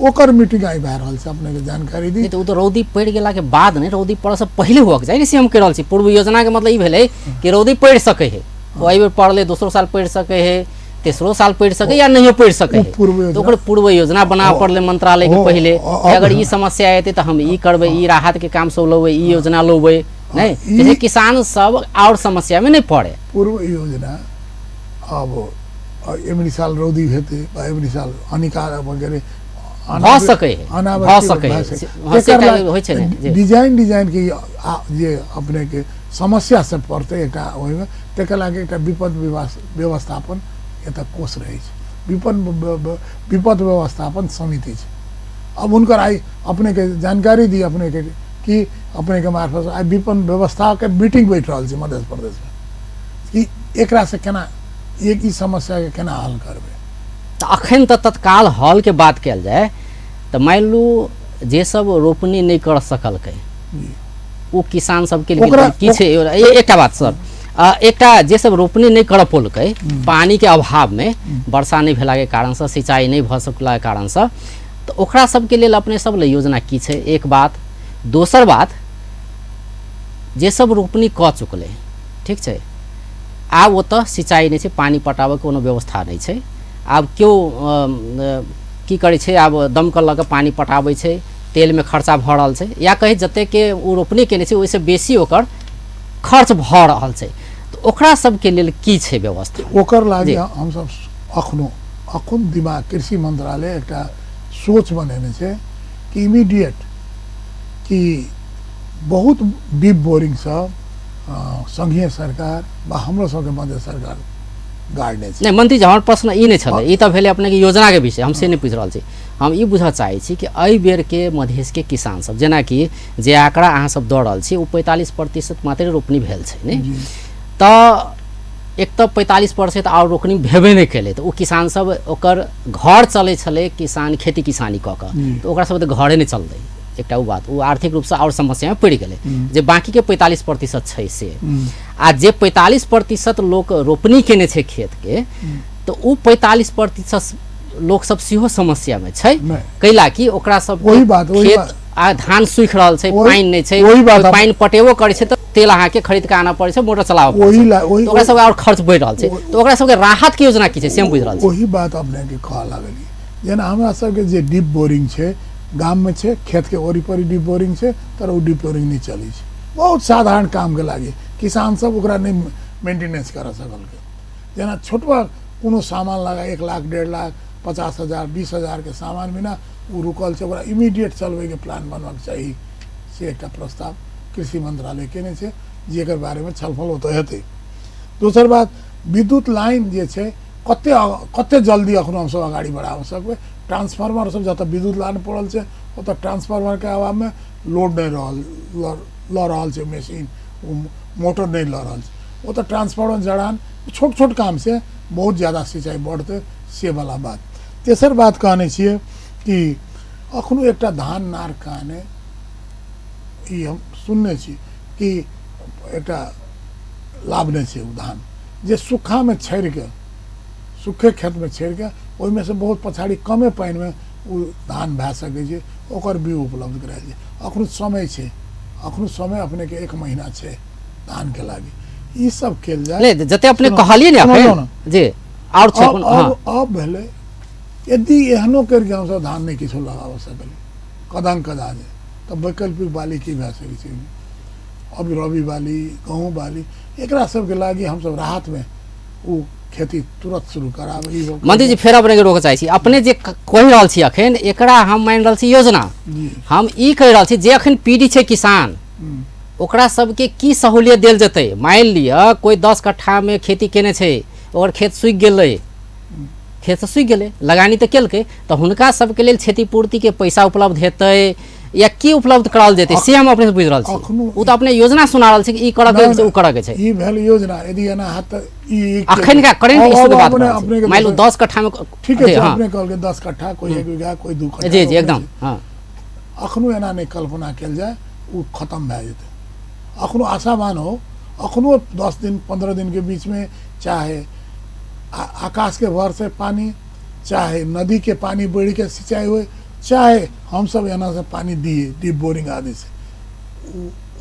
ओकर मीटिंग आइ भए रहल छै, अपनेके जानकारी दी। तऽ ओ तऽ रौदी पड़ि गेलाके बाद नहि, रौदी पड़ऽसँ पहिले हुअके चाही ने, से हम कहि रहल छी। पूर्व योजनाके मतलब ई भेलै कि रौदी पड़ि सकै है, ओ एहि बेर पड़लै, दोसरो साल पड़ि सकै है, तेसरो साल पड़ि सकै या नहियो पड़ि सकै है, तऽ ओकर पूर्व योजना बनाबऽ पड़लै मंत्रालयके पहिले, अगर ई समस्या एतै तऽ हम ई करबै, ई राहतके काम सब लेबै, ई योजना लेबै, नहि जैसे किसान सब आओर समस्यामे नहि पड़े। पूर्व योजना अब एमरी साल रौदी हेतै बा एमरी साल हानिकारक वगैरह भऽ सकै है, भऽ सकै है, होइ छै ने डिजाइन डिजाइन के जे अपने के समस्या सब पड़तै एकटा ओहिमे, तकर लागि एकटा विपद व्यवस्थापन एतऽ कोष रहै छै, विपद व्यवस्थापन समिति छै। अब हुनकर आइ अपनेके जानकारी दी अपनेके कि अपनेके मार्फत आइ विपद व्यवस्थाके मीटिंग बैठ रहल छै मध्य प्रदेशमे कि एकरा से केना एक ई समस्याके केना हल करबै। तऽ अखन तऽ तत्काल हलके बात कयल जाय तऽ मानि लू जे सब रोपनी नहि कर सकलकै ओ किसान सबके लिए की छै? एकटा बात सर, एकटा जे सब रोपनी नहि कर पौलकै पानिके अभावमे, वर्षा नहि भेलाके कारणसँ, सिंचाई नहि भऽ सकलाके कारणसँ, तऽ ओकरा सबके लेल अपने सब लए योजना की छै? एक बात। दोसर बात, जे सब रोपनी कऽ चुकलै, ठीक छै, आब ओतऽ सिंचाई नहि छै, पानि पटाबऽके कोनो व्यवस्था नहि छै, आब केओ की करै छै, आब दमकल लऽ कऽ पानि पटाबै छै, तेलमे खर्चा भऽ रहल छै, या कही जतेकके ओ रोपनी केने छै ओहिसँ बेसी ओकर खर्च भऽ रहल छै, तऽ ओकरा सबके लेल की छै व्यवस्था? ओकर लागि हमसब अखनो अखन दिमाग कृषि मंत्रालय एकटा सोच बनेने छै कि इमीडिएट कि बहुत डीप बोरिंग सब संघीय सरकार बा हमरो सबके मध्य सरकार गाड़ने छै। नहि मंत्री जी, हमर प्रश्न ई नहि छलै, ई तऽ भेलै अपनेके योजनाके विषय, हम से नहि पूछि रहल छी। हम ई बुझऽ चाहै छी कि एहि बेरके मधेशके किसान सब, जेनाकि जे आंकड़ा अहाँ सब दऽ रहल छी ओ 45% मात्रे रोपनी भेल छै ने, तऽ एक तऽ 45% आओर रोपनी भेबे नहि केलै, तऽ ओ किसान सब ओकर घर चलै छलै किसान खेती किसानी कऽ कऽ, तऽ ओकरा सब तऽ घरे नहि चलतै, एकटा ओ बात, ओ आर्थिक रूपसँ आओर समस्यामे पड़ि गेलै। जे बाँकीके 45% छै से, आ जे 45% लोक रोपनी केने छै खेतके, तऽ ओ 45% लोक सब सेहो समस्यामे छै, कैला कि ओकरा सब खेत आ धान सूखि रहल छै, पानि नहि छै, पानि पटेबो करै छै तऽ तेल अहाँके खरीद कऽ आनऽ पड़ै छै, मोटर चलाबऽ पड़ै छै, ओकरा सबके आओर खर्च बढ़ि रहल छै, तऽ ओकरा सबके राहतके योजना की छै से हम बुझि रहल छी। ओही बात अपनेके कहऽ लागलियै, जेना हमरा सबके जे डीप बोरिंग छै गाममे छै, खेतके ओरी परी डीप बोरिंग छै, तर ओ डीप बोरिंग नहि चलै छै, बहुत साधारण कामके लागि किसान सब ओकरा नहि मेंटेनेंस करऽ सकलकै। जेना छोटवा कोनो सामान लगा 1 लाख 1.5 लाख 50,000 20,000 के सामान बिना ओ रुकल छै, ओकरा इमीडिएट चलबैके प्लान बनबाक चाही, से एकटा प्रस्ताव कृषि मंत्रालय केने छै, जेकर बारेमे छलफल ओतऽ हेतै। दोसर बात, विद्युत लाइन जे छै कते कते जल्दी अखनो हमसब अगाडि बढ़ाबऽ सकबै, ट्रांसफार्मर सब जतऽ विद्युत लाइन पड़ल छै ओतऽ ट्रांसफार्मरके अभावमे लोड नहि रहल लऽ रहल छै मशीन, ओ मोटर नहि लऽ रहल छै, ओतऽ ट्रांसफार्मर जड़ान छोट छोट काम से बहुत ज़्यादा सिंचाई बढ़तै, से वाला बात। तेसर बात कहने छियै कि अखनो एकटा धान नार कहने ई हम सुनने छी कि एकटा लाभ नहि छै ओ धान जे सुक्खामे छाड़िके, सुखे खेतमे छाड़िके ओहिमे से बहुत पछाड़ी कमे पानिमे ओ धान भए सकै छै, ओकर बीज उपलब्ध करायल छै। अखनो समय छै, अखनो समय अपनेके 1 महीना छै धानके लागि, ई सब कयल जाय। नहि, जते अपने कहलियै ने अखन जी आओर छै कोन? अब भेलै यदि एहनो करिके हमसब धान नहि किछो लगाबऽ सकलियै कदम कदा जे, तऽ वैकल्पिक बाली की भए सकै छै? अब रबी बाली, गहूँ बाली, एकरा सबके लागि हमसब राहतमे ओ खेती तुरंत शुरू कराबै। मंत्री जी फेर अपनेके रोकऽ चाहै छी, अपने जे कहि रहल छी अखन एकरा हम मानि रहल छी योजना, हम ई कहि रहल छी जे अखन पीड़ित छै किसान ओकरा सबके की सहूलियत देल जेतै? मानि लिअ कोइ 10 कट्ठामे खेती केने छै, ओकर खेत सूखि गेलै, खेत तऽ सूखि गेलै, लगानी तऽ केलकै, तऽ हुनका सबके लेल क्षतिपूर्तिके पैसा उपलब्ध हेतै या की उपलब्ध कराओल जेतै से हम अपने से बुझि रहल छी। ओ तऽ अपने योजना सुना रहल छी कि ई करऽ के छै, ओ करऽ के छै। ई भेल योजना, यदि एना हैत तऽ ई अखन का करेंट इशू के बात अपने मान लो 10 कट्ठा में ठीक है, अपने कहलकै 10 कट्ठा, कोई 1 बीघा, कोई 2 कट्ठा। जी जी एकदम। हाँ, अखनो एना नहि कल्पना कयल जाय ओ खत्म भए जेतै। अखनो आशावान हो, अखनो 10 दिन 15 दिन के बीच में चाहे आकाश के भर से पानी, चाहे नदी के पानी बढ़ के सिंचाई हुए, चाहे हम सब एना से पानी दिए डीप बोरिंग आदि से,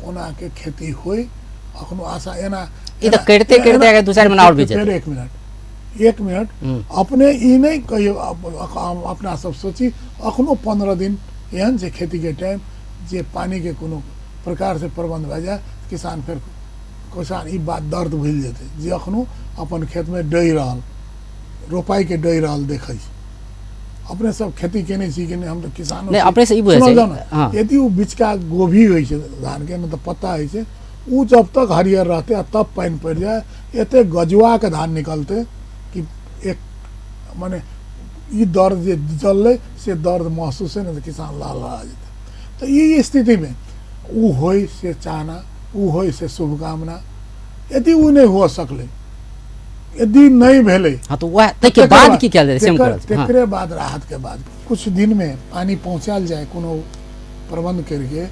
ओना के खेती होय। अखनो आशा एना ई तऽ करिते करिते अगर 2-4 महीना और बीत जेतै। एक मिनट अपने ई नहीं कहियो, अपना सब सोची अखनो 15 दिन एहन छै खेती के टाइम जे पानी के कोनो प्रकार से प्रबंध भए जाए, किसान फेर किसान ई बात दर्द भूलि जेतै जे अखनो अपन खेत में डहि रहल, रोपाई के डहि रहल देखै छै। अपने सब खेती केने छी कि नहि? हम तऽ किसान नहि, अपने से ई बुझै छै। यदि ओ बिचका गोभी होइ छै धान के, नहि तऽ पत्ता होइ छै, ओ जब तक हरियर रहतै आ तब पानि पड़ि जाए, एते गजुआ के धान निकलतै कि एक माने ई दर्द जे जललै से दर्द महसूस है, नहि तऽ किसान लाल आ जेतै। तऽ ई स्थितिमे ओ होइ से चाहना, ओ होइ से शुभकामना। यदि ओ नहि हो सकलै, यदि नहि भेलै, हाँ, तो वह तैके बाद की कयल जेतै? तकरे बाद राहत के बाद कुछ दिन में पानी पहुँचायल जाए, कोनो प्रबंध करके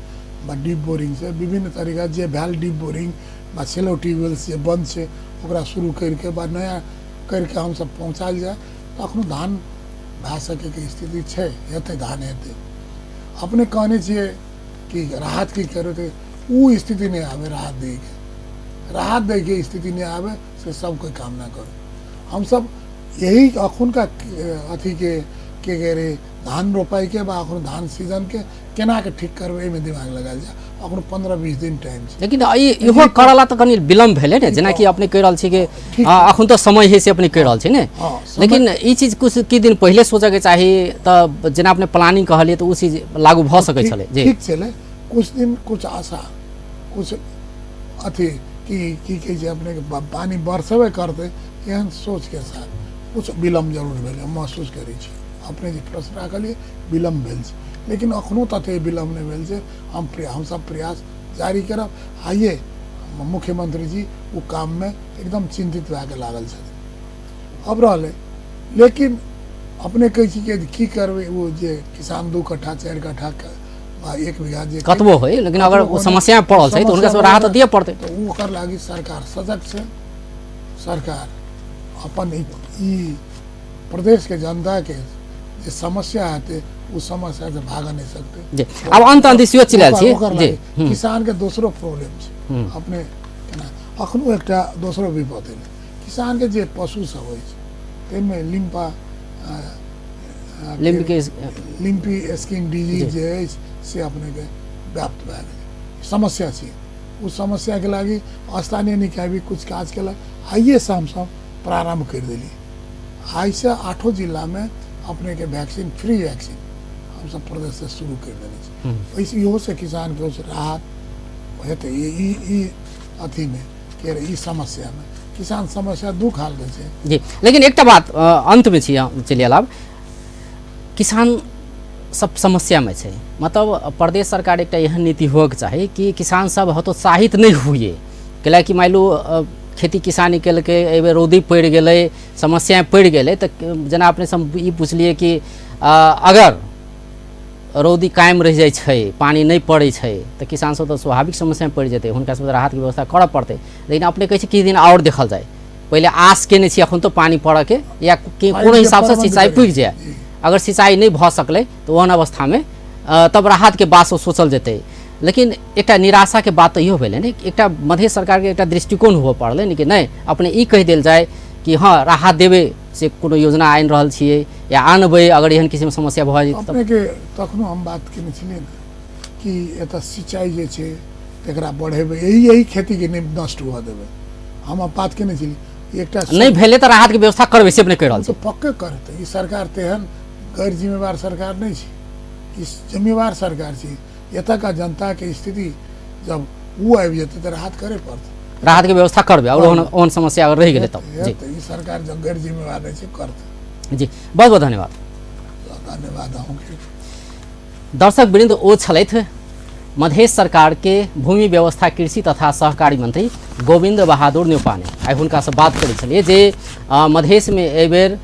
बा डीप बोरिंग से विभिन्न तरीका जे भेल डीप बोरिंग बा सेलो ट्यूबवेल से बंद छै ओकरा शुरू करके बा नया करके हमसब पहुँचायल जाए, तऽ अखनो धान भए सकैके स्थिति छै, हेतै धान हेतै। अपने कहने छियै कि राहत की करू, तऽ ओ स्थिति नहि आबै, राहत दैके, राहत दैके स्थिति नहि आबै से सब कोइ कामना करू। हमसब यही अखुनका अथी के के धान रोपाई के बा अखन धान सीजन के केना के ठीक करबै एहिमे दिमाग लगायल जाए। अखन 15-20 दिन टाइम छै। लेकिन इहो करला तऽ कनि विलम्ब भेलै ने, जेनाकि अपने कहि रहल छी कि अखन तऽ समय है से अपने कहि रहल छी ने, लेकिन ई चीज कुछ की दिन पहिले सोचऽके चाही, तऽ जेना अपने प्लानिंग कहलियै तऽ ओ चीज लागू भऽ सकै छलै। जी ठीक छलै, कुछ दिन कुछ आशा कुछ अथी की की कहै छै अपने के पानि बरसबे करतै एहन सोच के साथ कुछ विलम्ब जरूर भेलै, हम महसूस करै छी। अपने जे प्रश्न राखलियै विलम्ब भेल छै, लेकिन अखनो तते विलम्ब नहि भेल छै। हमसब प्रयास जारी करब। आइए मुख्यमंत्री जी ओ काम में एकदम चिंतित भए के लागल छथिन। अब रहलै, लेकिन अपने कहै छी कि की करबै, ओ जे किसान 2 कट्ठा 4 कट्ठा बा 1 बीघा जे कतबो होइ, लेकिन अगर ओ समस्या पड़ल छै तऽ हुनका सब राहत दिअ पड़तै। तऽ ओकर लागि सरकार सजग छै। सरकार अपन ई प्रदेश के जनता के जे समस्या हेतै ओ समस्या से भाग नहीं सकते। जी अब अंत अंत सेहो चलि छी। जी किसान के दोसरो प्रॉब्लम छै अपने केना अखनो एकटा दोसरो विपद एलै किसान के, जे पशु सब होइ छै ताहिमे लिम्पा लिम्पी स्किन डिजीज जे अछि से अपने के व्याप्त भए गेलै, समस्या छै। ओ समस्या के लागि स्थानीय निकाय भी कुछ काज केलक। आइए से हमसब प्रारंभ कर देलियै। आइसँ 8 जिला में अपने के वैक्सीन, फ्री वैक्सीन हमसब प्रदेश से शुरू कर देने छी। ओहिसँ इहो से किसान के राहत हेतै। ई अथी में के ई समस्या में किसान समस्या दू खाल के छै। जी लेकिन एकटा बात अंत में छी चलि आब, किसान सब समस्या में छै, मतलब प्रदेश सरकार एकटा एहन नीति होयके चाही कि किसान सब हतोत्साहित नहि हुए, कैलाकि मानि लू खेती किसानी केलकै, एहिबेर रौदी पड़ि गेलै, समस्या पड़ि गेलै, तऽ जेना अपने सब ई पुछलियै कि अगर रौदी कायम रहि जाइ छै, पानि नहि पड़ै छै, तऽ किसान सब तऽ स्वाभाविक समस्यामे पड़ि जेतै, हुनका सबके राहतके व्यवस्था करऽ पड़तै। लेकिन अपने कहै छै किछु दिन आओर देखल जाय, पहिले आस केने छी अखन तऽ पानि पड़ऽके या कोनो हिसाबसँ सिंचाइ पुगि जाय, अगर सिंचाइ नहि भऽ सकलै तऽ ओहन अवस्थामे तब राहतके बात सोचल जेतै। लेकिन एकटा निराशाके बात तऽ इहो भेलै ने, एकटा मधेश सरकारके एकटा दृष्टिकोण हुअ पड़लै ने कि नहि अपने ई कहि देल जाय कि हँ राहत देबै से कोनो योजना आनि रहल छियै या आनबै, अगर एहन किसिमके समस्या भऽ जेतै। अपनेके तखनो हम बात केने छलियै ने कि एतऽ सिंचाइ जे छै तकरा बढ़ेबै, यही खेतीके नहि नष्ट हुअ देबै, हम बात केने छलियै। एकटा नहि भेलै तऽ राहतके व्यवस्था करबै से अपने कहि रहल छी। पक्के करतै ई सरकार, तेहन गैर जिम्मेवार सरकार नहि छै, ई जिम्मेवार सरकार छै। एतुका जनताके स्थिति जब ओ आबि जेतै तऽ राहत करे पड़तै। राहतके व्यवस्था करबै आओर ओहन ओहन समस्या अगर रहि गेलै तब। जी। तऽ ई सरकार जब गैर जिम्मेवार नहि छै, करतै। जी, बहुत बहुत धन्यवाद। धन्यवाद अहूँके। दर्शक वृंद, ओ छलथि मधेश सरकारके भूमि व्यवस्था, कृषि तथा सहकारी मंत्री गोविंद बहादुर न्यौपाने। आइ हुनकासँ बात करै छलियै जे मधेशमे एहिबेर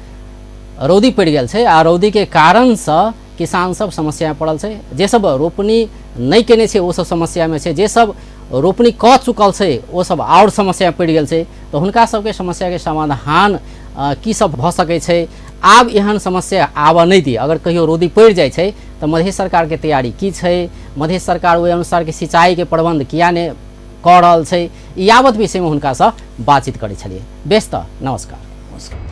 रौदी पड़ि गेल छै आ रौदीके कारणसँ किसान सब समस्यामे पड़ल छै। जे सब रोपनी नहि केने छै ओ सब समस्यामे छै, जे सब रोपनी कऽ चुकल छै ओ सब आओर समस्यामे पड़ि गेल छै। तऽ हुनका सबके समस्याके समाधान की सब भऽ सकै छै, आब एहन समस्या आबऽ नहि दिए, अगर कहियो रौदी पड़ि जाइ छै तऽ मधेश सरकारके तैयारी की छै, मधेश सरकार ओहि अनुसारके सिंचाईके प्रबन्ध किया नहि कऽ रहल छै, ई यावत विषयमे हुनकासँ बातचीत करै छलियै। बेस, तऽ नमस्कार। नमस्कार।